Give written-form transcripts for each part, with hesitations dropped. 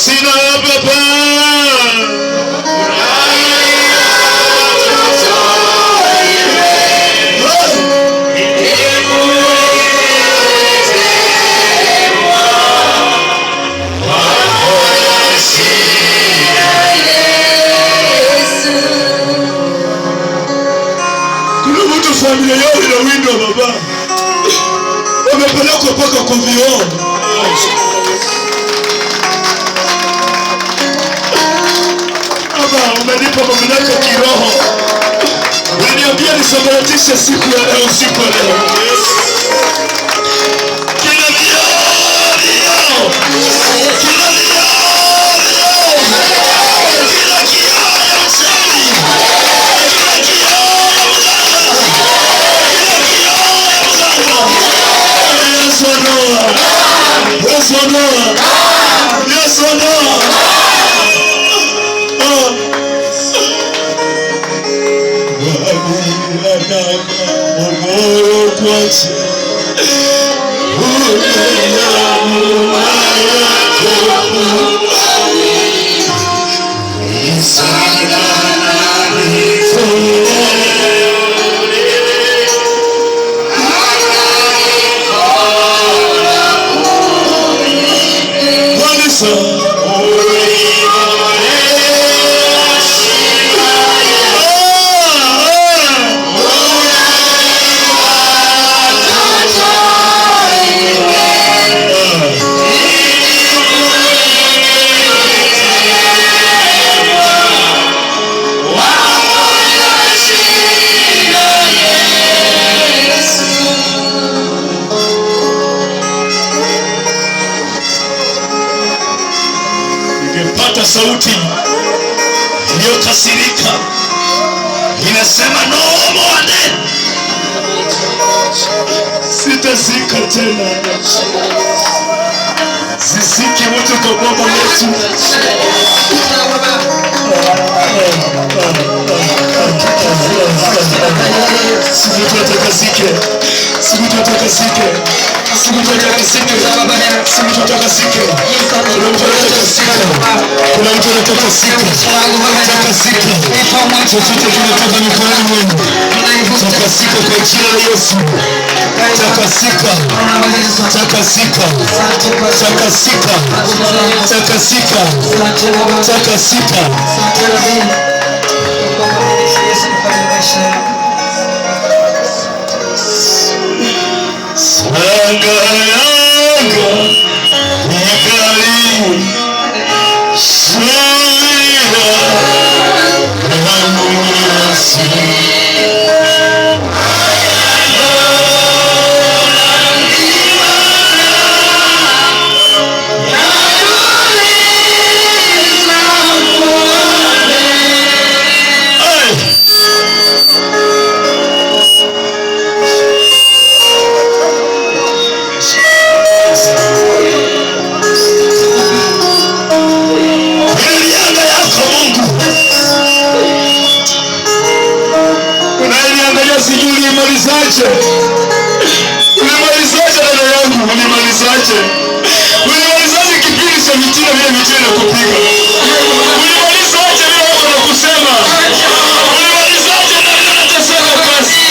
Sina baba. Kuna mtu familia yao inawindwa baba, wamepelekwa mpaka kwa vioo. Baba, umenipa mamlaka kiroho, uliniambia nisambaratishe siku ya leo, usiku wa leo. Kila vioo, kila vioo, kila kioo ya mchawi, kila kioo ya mganga, kila kioo ya mganga. Yesu ondoa, Yesu ondoa, Yesu ondoa. Ah. Ningepata sauti iliyokasirika inasema, no more death. Sitazika tena, sisiki mtu kwa boma letu. Siku atakasike, siku atakasike, siku atakasike, siku atakasike. Kuna mtu anatakasika, kuna mtu anatakasika, takasika. Chochote kinatoka mikononi mwenu, takasika kwa jina la Yesu. Takasika, takasika, takasika, takasika, takasika. Sanga yanga ikali shira damu Yesu. Hey! Ile yako Mungu unaiangalia, sijui ulimalizaje? Ulimalizaje dada yangu? Ulimalizaje? Ulimalizaje kipindi cha mitina vile mitina kupiga? Ulimalizaje vile watu wanakusema? Ulimalizaje na vile unateseka kazi?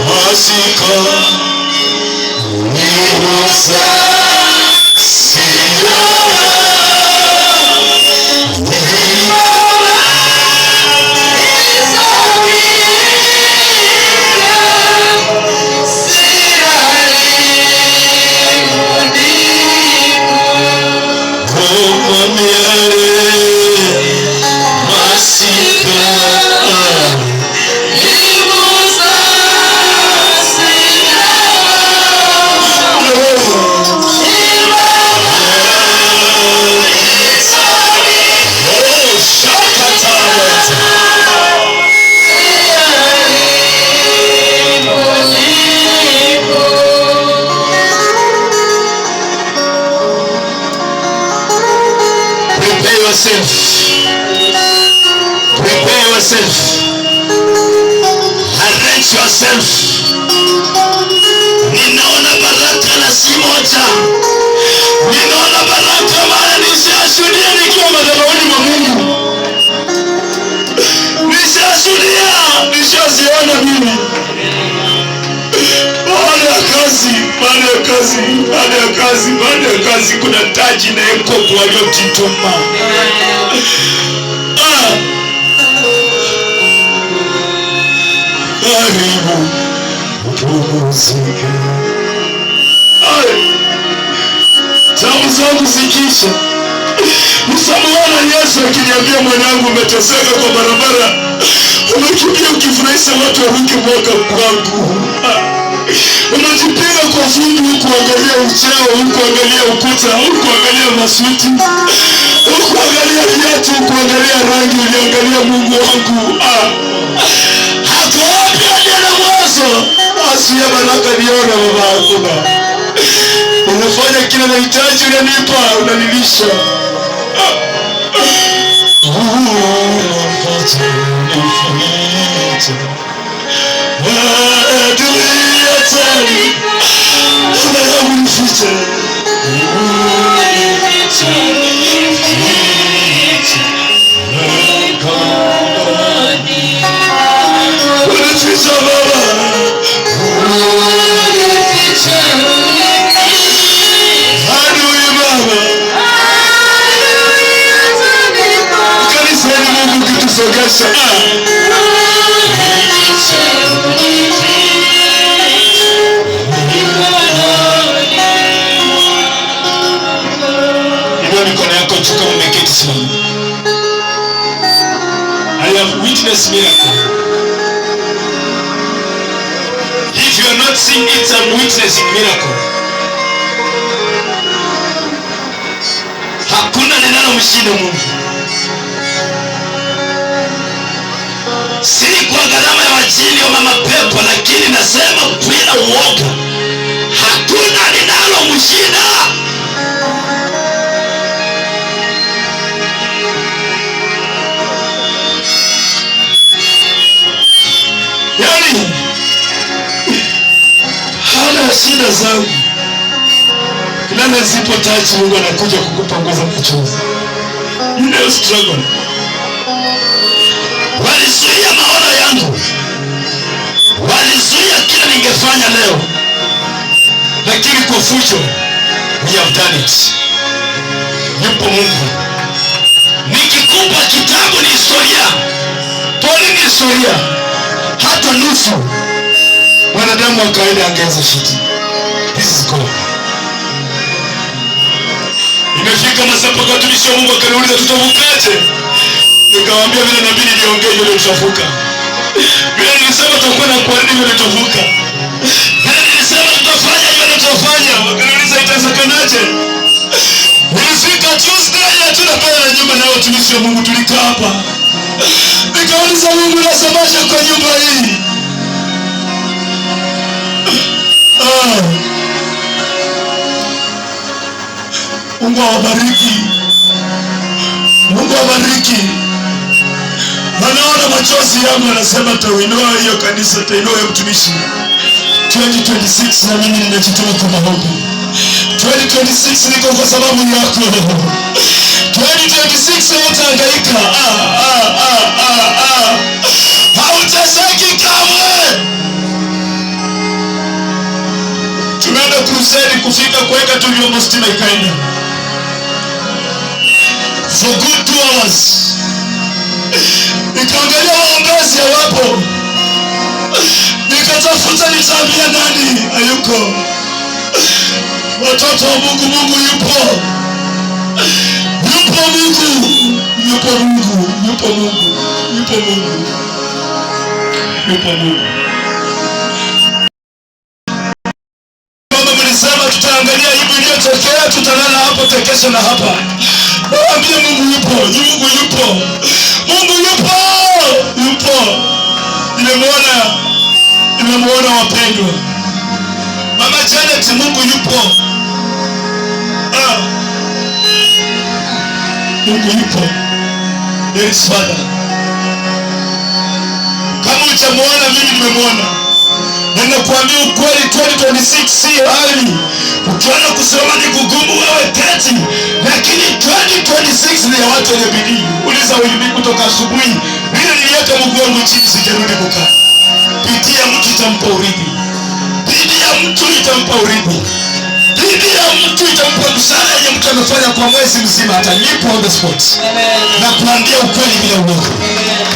Masika Nimusa Sira. Prepare yourself. Prepare yourself. Brace yourself. Ninaona baraka na si moja. Ninaona baraka, maana nishashuhudia nikiwa madhabahuni mwa Mungu. Nishashuhudia, nishaziona mimi. Baada ya kazi, baada ya kazi, baada ya kazi, baada ya kazi, kuna taji na eko kwa waliojituma. Ah. Karibu upumzike. Ay, tabu zangu zikisha, nitamuona Yesu akiniambia, mwanangu, umeteseka kwa barabara, umekimbia ukifurahisha watu waruke mwaka kwangu. Unajipiga kwa vumbi huku angalia ucheo, huku angalia ukuta, huku angalia masuti, huku angalia viatu, huku angalia rangi, uliangalia Mungu wangu. Ah. Hako wapi aliye na mwanzo? Asiye baraka niona baba, hakuna. Unafanya kila nahitaji, unanipa, unanilisha. Unifiche, adui hatari, baba yangu nifiche. Unifiche, nifiche, mkononi. Unifiche baba, unifiche, adui baba. Kanisa ni Mungu kitusongesha. Ah. Inua mikono yako juu kama umeketi, simama. I have witnessed miracle. If you are not seeing it, I'm witnessing miracle. Hakuna linalomshinda Mungu. Si kwa gharama ya wajini wa mapepo, lakini nasema bila uoga, hakuna linalomshinda. Yaani, hana shida zangu, kila nisipo touch, Mungu anakuja kukupanguza machozi. You never struggle. Walizuia maono yangu, walizuia kila ningefanya leo, lakini kwa fujo we have done it. Yupo Mungu. Nikikupa kitabu ni historia, pole ni historia, hata nusu mwanadamu wa kawaida angeweza shiti. This is God. Imefika masaa mpaka watumishi wa Mungu akaniuliza tutavukaje? Nikamwambia vile nabii niliongea yule tutavuka. Vile nilisema tutakuwa na kwa nini yule tutavuka. Vile nilisema tutafanya yule tutafanya. Wakaniuliza itawezekanaje? Nilifika Tuesday hatuna pale na nyumba na watumishi wa Mungu tulikaa hapa. Nikauliza Mungu, nasemaje kwa nyumba hii? Ah. Mungu awabariki. Mungu awabariki. Wanaona machozi yangu, anasema tauinua hiyo kanisa, tainua hiyo mtumishi. 2026 na mimi ninajituma kwa maombi. 2026 niko kwa sababu yako. 2026 hutahangaika. Ah, ah, ah, ah, ah. Hauteseki kamwe. Tumeenda crusade, kufika kuweka tu vyombo, stima ikaenda for good 2 hours. Nikaangalia waombezi hawapo, nikatafuta nitaambia nani, hayuko. Watoto wa Mungu, Mungu yupo, yupo Mungu, yupo Mungu, yupo Mungu, yupo Mungu, yupo Mungu. Mama, mlisema tutaangalia aibu iliyotokea, tutalala hapo tekesha na hapa. Nawaambia Mungu yupo, Mungu yupo, Mungu yupo, yupo. Nimemwona, nimemwona wapendwa. Mama Janet, Mungu yupo. Ah. Mungu yupo. There is Father. Kama hujamuona, mimi nimemwona. Na nakuambia ukweli, 2026 si hali. Ukiona kusimama ni kugumu, wewe keti, lakini 2026 ni ya watu wenye bidii. Uliza ulimi kutoka asubuhi, vile niliweka mguu wangu chini, sijarudi kukaa. Bidii ya mtu itampa urithi. Bidii ya mtu itampa urithi. Bidii ya mtu itampa mshahara yenye mtu amefanya kwa mwezi mzima, atalipwa on the spot. Amen. Na kuambia ukweli bila uongo.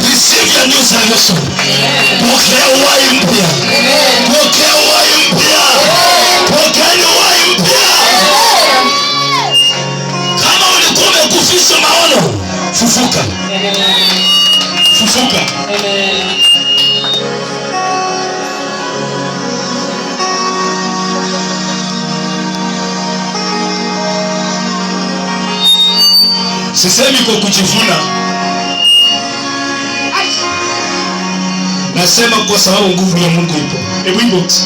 Receive your new salvation. Pokea uhai mpya. Pokea uhai mpya. Pokea uhai mpya. Kama ulikuwa umekufisha maono, fufuka. Amen. Fufuka. Amen. Sisemi kwa kujivuna, nasema kwa sababu nguvu ya Mungu ipo. Hebu inbox.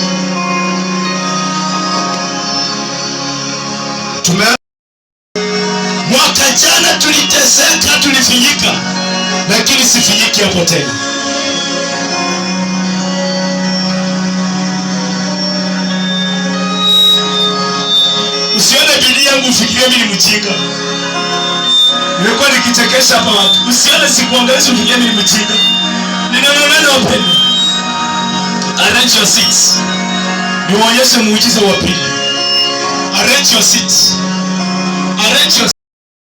Tume mwaka jana tuliteseka, tulifinyika, lakini sifinyiki hapo tena. Usione bidii yangu ufikirie mimi ni mjinga. Nimekuwa nikichekesha hapa watu. Usione sikuangalia ufikirie mimi ni mjinga. Nina neno, wapendwa. Arrange your seats. Niwaonyeshe muujiza wa pili. Arrange your seats. Arrange your